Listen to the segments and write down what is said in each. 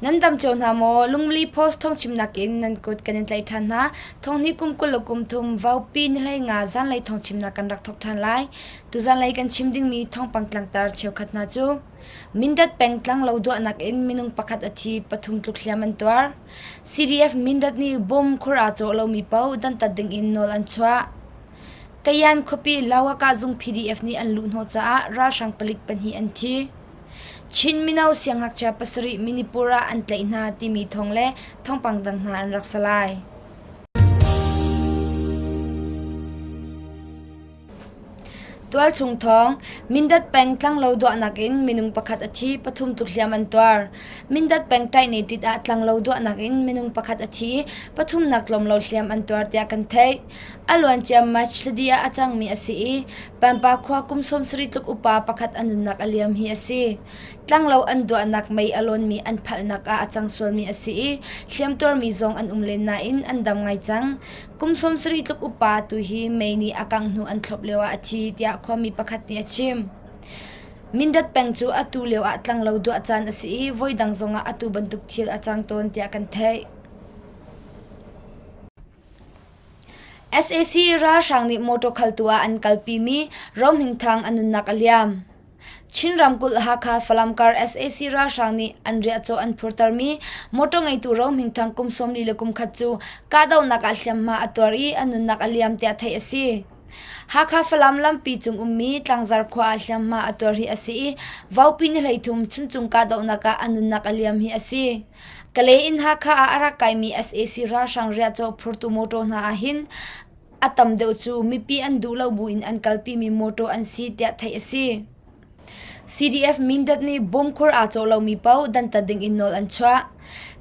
Nan dam cio hna maw? Lungli Post thawngchimnak in nan kut kan in tlaih ṭhan hna. Thonghni kum 20 le kum thum vaupi ni 15 zanlei thawngchimnak kan rak thawk ṭhan lai. Tu zanlei kan chim dingmi thawngpang tlangtar cheukhat hna cu Mindat peng tlanglo duahnak in minung pakhat a thi, pathum tluk hliam an tuar. CDF Mindat nih bom khur aa cawh lomi paoh dantat ding in nawl an chuah. Kayan khuapi Lawaka zung PDF nih an luhhnawh caah ralhrang palik pahnih an thi. Chin mino siangngakchia pasarih Manipur ah an tlaih hna timi thawng le thawngpang dang hna an rak si lai. Tualchung thawng, Mindat peng tlanglo duahnak in minung pakhat a thi, pathum tluk hliam an tuar. Mindat peng Taih tit ah tlanglo duahnak in minung pakhat a thi i pathumnak tlawmlo hliam an tuar tiah kan theih. A luancia March thladi ah a cangmi a si i Pampa khua kum 70 tluk upa pakhat a nunnak a liam hi a si. Tlanglo an duahnak mei a lawnmi an phalhnak ah a cang sualmi a si i hliamtuarmi zong an um len nain an dam ngai cang. Kum 70 tluk upa tu hi mei nih a kangh hnu an thlop lioah a thi tiah khuami pakhat nih a chim. Mindat peng cu atu lioah tlanglo duah caan a si i voidang zongah atu bantuk thil a cang tawn tiah kan theih. Sac ralhrang nih motor khaltu ah an kalpimi Ro Hming Thang a nunnak a liam. Chin ramkulh Hakha Falam kar sac ralhrang nih an riahcaw an phurtermi motor ngeitu Ro Hming Thang kum 41 cu kahdohnak ah hliamhma a tuar i a nunnak a liam tiah theih a si. Hakha Falam lampi cung ummi Tlangzar khua ah hliamhma a tuar hi a si i Vaupi ni 13 Chuncung kahdohnak ah a nunnak a liam hi a si. Kalay in Hakha ah a rak kaimi sac ralhrang riahcaw phurtu motor hna ah hin A tam deuh cu mipi an duh lo buin an kalpimi mawṭaw an si tiah theih a si. CDF Mindat nih bawmkhur aa cawh lomi paoh dantat dingin nawl an chuah.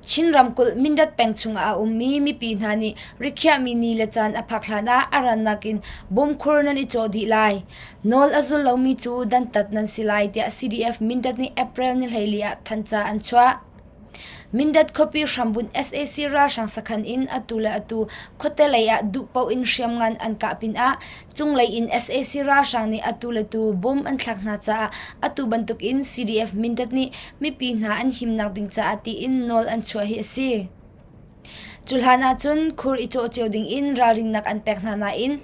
Chin ramkulh Mindat peng chungah a ummi mipi hna nih rikhiahmi ni le caan a phak hlanah a rannak in bawmkhur nan i cawh dih lai. Nawl a zul lomi cu dantat nan si lai tiah CDF Mindat nih April ni 14 ah thanhca an chuah. Mindat khuapi hrambunh sac ralhrang sakhan in atu le atu khuate lei ah duhpaoh in hriamngan an kah pinah cunglei in sac ralhrang nih atu le tu bom an thlak hna caah atu bantuk in CDF Mindat nih mipi hna an himnak ding caah tiin nawl an chuah hi a si. Cu hlan ahcun khur i cawh cio ding in ralrinnak an pek hna nain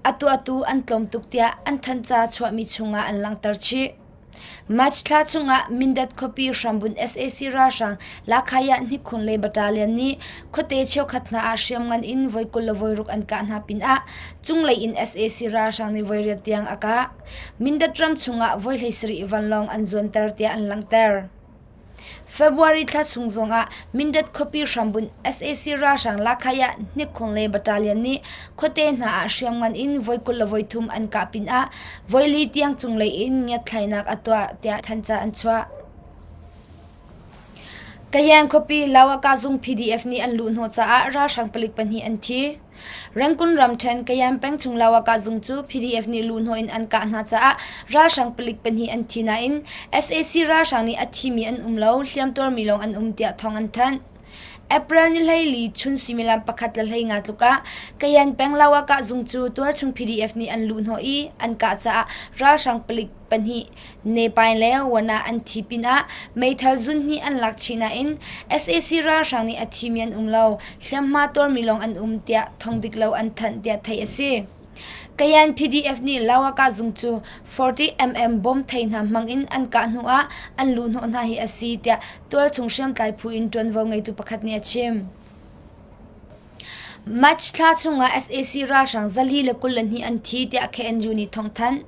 atu atu an tlawm tuk tiah an thanhca chuahmi chungah an langhter chih. March thla chungah Mindat khuapi hrambunh sac ralhrang Lakhaya Hnikhun le Battalion nih khuate cheukhat hna ah hriamngan in voi 20 le voi ruk an kah hna pinah cunglei in sac ralhrang nih voi riat tiang a kah. Mindat ram chungah voi 17 vanlawng an zuanter tiah an langhter. February thla chung zongah Mindat khuapi hrambunh sac ralhrang Lakhaya Hnikhung le Battalion nih khuate hna ah hriamngan in voi 20 le voi thum an kah pinah voi li tiang cunglei in ngiatthlainak a tuah tiah thanhca an chuah. Kayan khuapi Lawaka zung PDF nih an luhhnawh caah ralhrang palik pahnih an thi. Rangoon ramṭhen Kayan peng chung Lawaka zung cu PDF nih luhhnawh in an kah hna caah ralhrang palik pahnih an thi nain sac ralhrang nih a thimi an um lo, hliamtuarmi lawng an um tiah thawng an thanh. April ni 14 chun suimilam pakhat le 15 tluk ah Kayan peng Lawaka zung cu tualchung PDF nih an luhhnawh i an kah caah ralhrang palik pahnih Nepal le Wana an thi pinah meithal zunhnih an lak chih nain sac ralhrang nih a thimi an um lo, hliamhma tuarmi lawng an um tiah thawng dik lo an thanh tiah theih a si. Kayan PDF nih Lawaka zung cu 40mm bomb thei hna hmang in an kah hnu ah an luhhnawh hna hi a si tiah tualchung hriamtlai phu in ṭuanvo ngeitu pakhat nih a chim. March thla chungah sac ralhrang 422 an thi tiah KNU nih thawngthanh.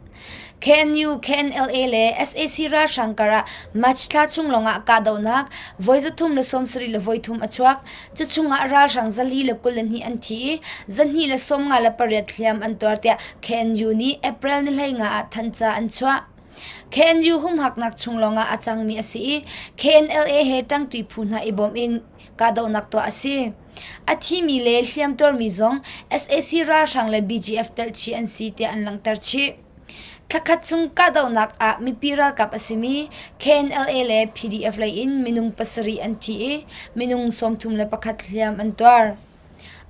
KNU, KNLA le sac ralhrang karah March thla chung lawngah kahdohnak voi 370 le voi thum a chuak. Cu chungah ralhrang 422 an thi i 258 hliam an tuar tiah KNU nih April ni 15 ah thanhca an chuah. KNU humhaknak chung lawngah a cangmi a si i KNLA he ṭangṭi phu hna i bawm in kahdohnak tuah a si. A thimi le hliamtuarmi zong sac ralhrang le BGF telhchih an si tiah an langhter chih. Thlakhat chung kahdohnak ah mipi ralkap a simi KNLA le PDF lei in minung pasarih an thi i minung 31 hliam an tuar.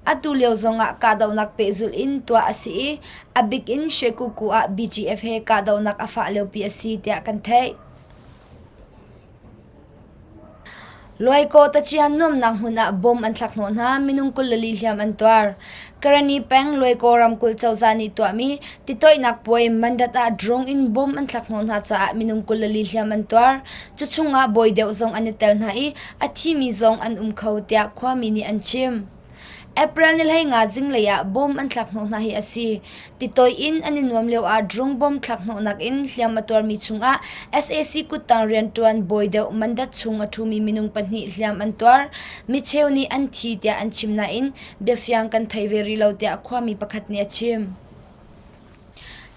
Atu lio zongah kahdohnak pehzulh in tuah a si i a bik in Shwekuku ah BGF he kahdohnak a fah liopi a si tiah kan theih. Luaikaw tacian nuamnak hmun ah bom an thlak hnawh hna, minung 24 hliam an tuar. Karani peng Luaikaw ramkulh cozah nih tuahmi titoihnak puai mandat ah drone in bom an thlak hnawh hna caah minung 24 hliam an tuar. Cu chungah bawi deuh zong an i tel hna i a thimi zong an um kho tiah khuami nih an chim. April ni 15 zinglei ah bom an thlak hnawh hna hi a si. Titoi in an i nuam lio ah drone bom thlak hnawhnak in hliam a tuarmi chungah sac kuttang rianṭuan bawi deuh mandat chung a ṭhumi minung pahnih hliam an tuar. Micheu nih an thi tiah an chim nain biafiang kan thei ve rih lo tiah khuami pakhat nih a chim.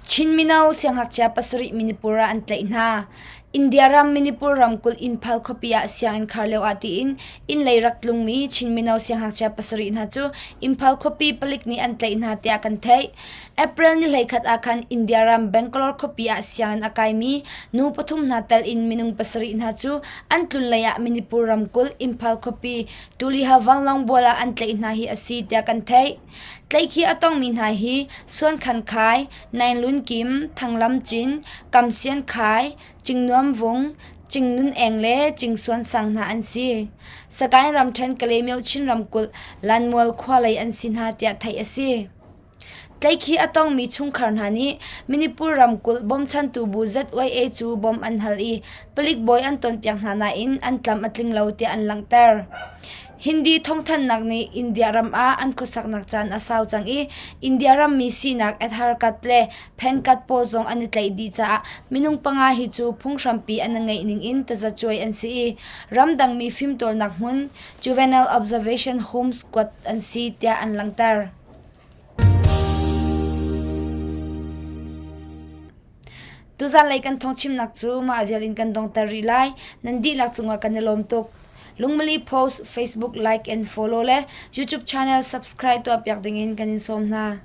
Chin mino siangngakchia pasarih Manipur ah an tlaih hna. India ram Manipur ramkulh Imphal khuapi ah sianginn khar lio ah tiin inn lei rak tlungmi Chin mino siangngakchia pasarih hna cu Imphal khuapi palik nih an tlaih hna tiah kan theih. April ni 11 ah khan India ram Bangalore khuapi ah sianginn a kaimi nu pathum hna tel in minung pasarih hna cu an tlun lei ah Manipur ramkulh Imphal khuapi Tuliha vanlawng bual ah an tlaih hna hi a si tiah kan theih. Tlaihkhih a tongmi hna hi Suan Khan Khai, Naing Lun Kim, Thang Lam Cin, Kam Sian Khai, Cing Nuam Vung, Cing Nun Eng le Cing Suan Sang hna an si. Sagaing ramṭhen Kalaymyo Chin ramkulh Lanmual khua lei an si hna tiah theih a si. Tlaihkhih a tongmi chungkhar hna nih Manipur ramkulh bawmchantu bu ZYA cu bawmh an hal i palik bawi an tonpiak hna nain an tlam a tling lo tiah an langhter. Hindi thawngthanhnak nih India ram ah an khuasaknak caan a sau cang i India rammi sinak Aadhaar card le PAN card pawl zong an i tlaih dih caah minung panga hi cu phunghrampi an ngeih ning in tazacuai an si i ramdangmi fimtawlnak hmun Juvenile Observation Homes kuat an si tiah an langhter. Tuzanlei kan thawngchimnak cu mah vial in kan dongter rih lai. Nan dihlak cungah kan i lawm tuk. Lungmali post, Facebook like and follow le YouTube channel subscribe tuahpiak dingin kan in sawm hna.